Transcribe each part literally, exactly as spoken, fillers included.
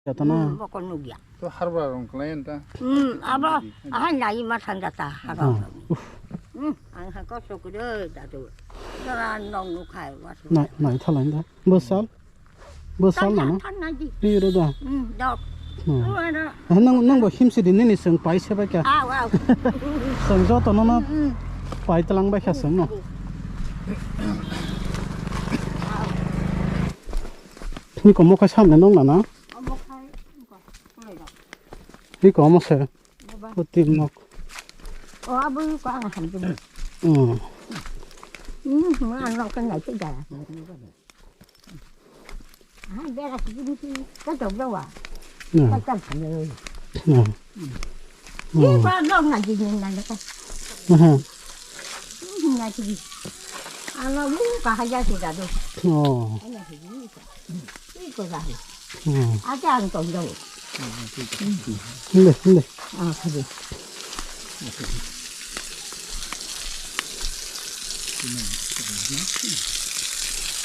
Jatana. Hmm, bokol nukya. To harbra rong klai anta. Hmm, abo, aha nai ma thang jata, harbra. Ah, rong. Uff. Hmm, ang ha kosto kudui dadu. Dara nong nukhai wasu. Nai, nai thalai da. Bosal. Bosal na na. Tanya, tanya di. Ni ro da. Hmm, dok. Hmm. Ro, ro. Ah, nang, nang bo himsi di nini seng pai se ba kya. Aw, aw. Seng joto no na. Hmm, hmm. Pai talang ba kya seng no. Ni komo kai samne nong na na. Omo khai, ko, ko, ko. Ni komo se. Ko tin nok. O, abo ko ang ham tu. Hmm. Hmm, ma nok kan nai tu da. Ah, bera sijin si, ka dok dawa. Hmm. Ka tam sini. Hmm. Ni Hmm. Ba dok na jin na ka. Hmm. Hmm, na jin. Ano lu ka haja si da do. Oh. Ano si jin ka. Iko da. Hmm. Aja ang tong dawa. Hindi, hindi. Ah, kadi.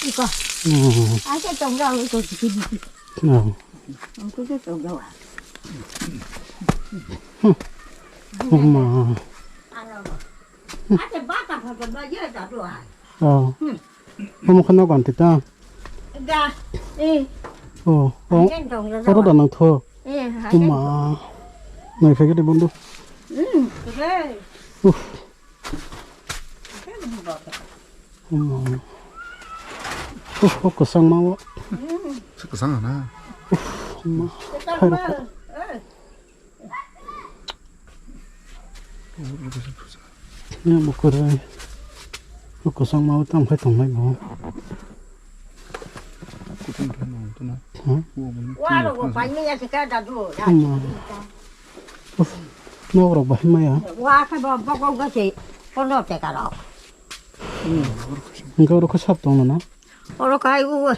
Iko. Hmm. Aja tong dawa iko si jin. No. Ang kudu tong dawa. Mama. Ano. Ate bata photo ba ye da do ai. Oh. Hmm. Omo khano ganti ta. Da. Eh. Oh, oh. Ang ken tong da. Oro da nang tho. Eh, ha. Mama. Nai phege de bundu. Hmm. Re. Uff. Ke bundu ba. Mama. Uff, oh, kwchang ma o. Hmm. Kwchang na. Uff, ma. Kwchang ma. Eh. Ya, bo kwrwi. Bo kwchangma o tamo khai tongnai bo. Kutung khe nang tuna. Ha? Wa rok bo pai maya se ka da do. Ama. Uf, nok rok bahai maya. Wa khe bo bokol ga se pono te ka rok. Hingke oro khe sap tong na? Oro kai u,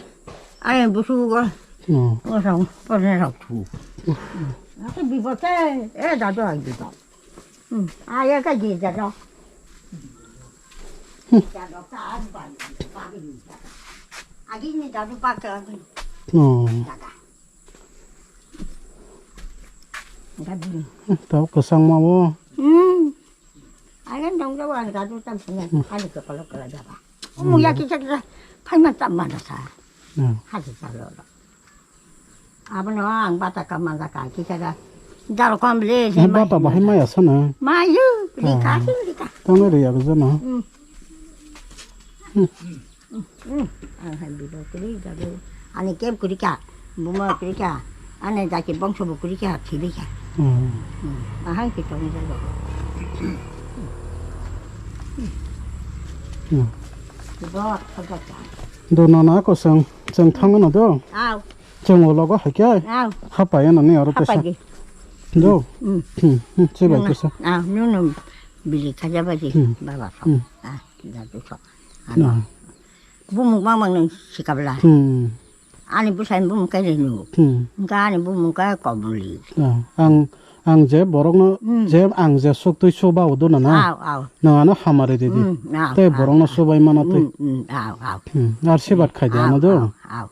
ai busu go. Oh. Oro, oro rok thu. Ate bibo te, e da do ai bibo. Hmm, ai ka ji da do. Hmm. Da do ka ai ba, ba ji da. Agi ni da do ba ka. Oh. Da da. Da di. Tau kwchangma bo. Hmm. Ai dong do ai da do tam sene. Ani ko kolo kolo da ba. Omo ya kisa kisa phaima tamo da sa. Hmm. Hati sa lo lo. Abono ang bata ka manja ka kisa da. Dal kom le. Eh, bata bahai maya sana. Mayu, lika, lika. Tamo ri ya jana. Hmm. Hmm. Hmm. Ang hai bibo kri da do. Ani kem kri ka. Buma kri ka. Ane jaki bongso bo kuri kha, thibi kha. Hmm. Hmm. Ahai ki tong jalo. Hmm. Bo thok kha. Do na na ko sang, sang thang na do. Aw. Sang o logo hai kya? Aw. Hapai na ni aro pesa. Hapai di. Do. Hmm. Hmm. Hmm. Chibai pesa. Aw, nu nu bili khaja ba di. Hmm. Baba. Hmm. Ah, da du so. Na. Bumung mang mang nang sikabla. Hmm. Ani bwsai bumung kai renu. Hmm. Hingke ani bumung kai kobuli. Ah, ang, ang je borokno, hmm, je ang je suktwi suba udo na na. Aw, aw. Nang ano hamari ridi. Hmm, aw, tei aw, borokno aw. Subai mana twi. Hmm, hmm, aw, aw. Hmm, ar sibat khai de ano do. Aw, aw, aw.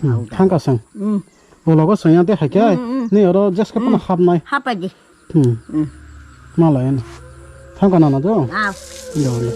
Hmm, aw, thangka sang. Hmm. Ulogo sanya de hai khe. Hmm, hmm. Ni oro jeska pono hapnai. Hapai di. Hmm. Hmm. Malai ano. Thangka nana do? Aw. Yo, yo.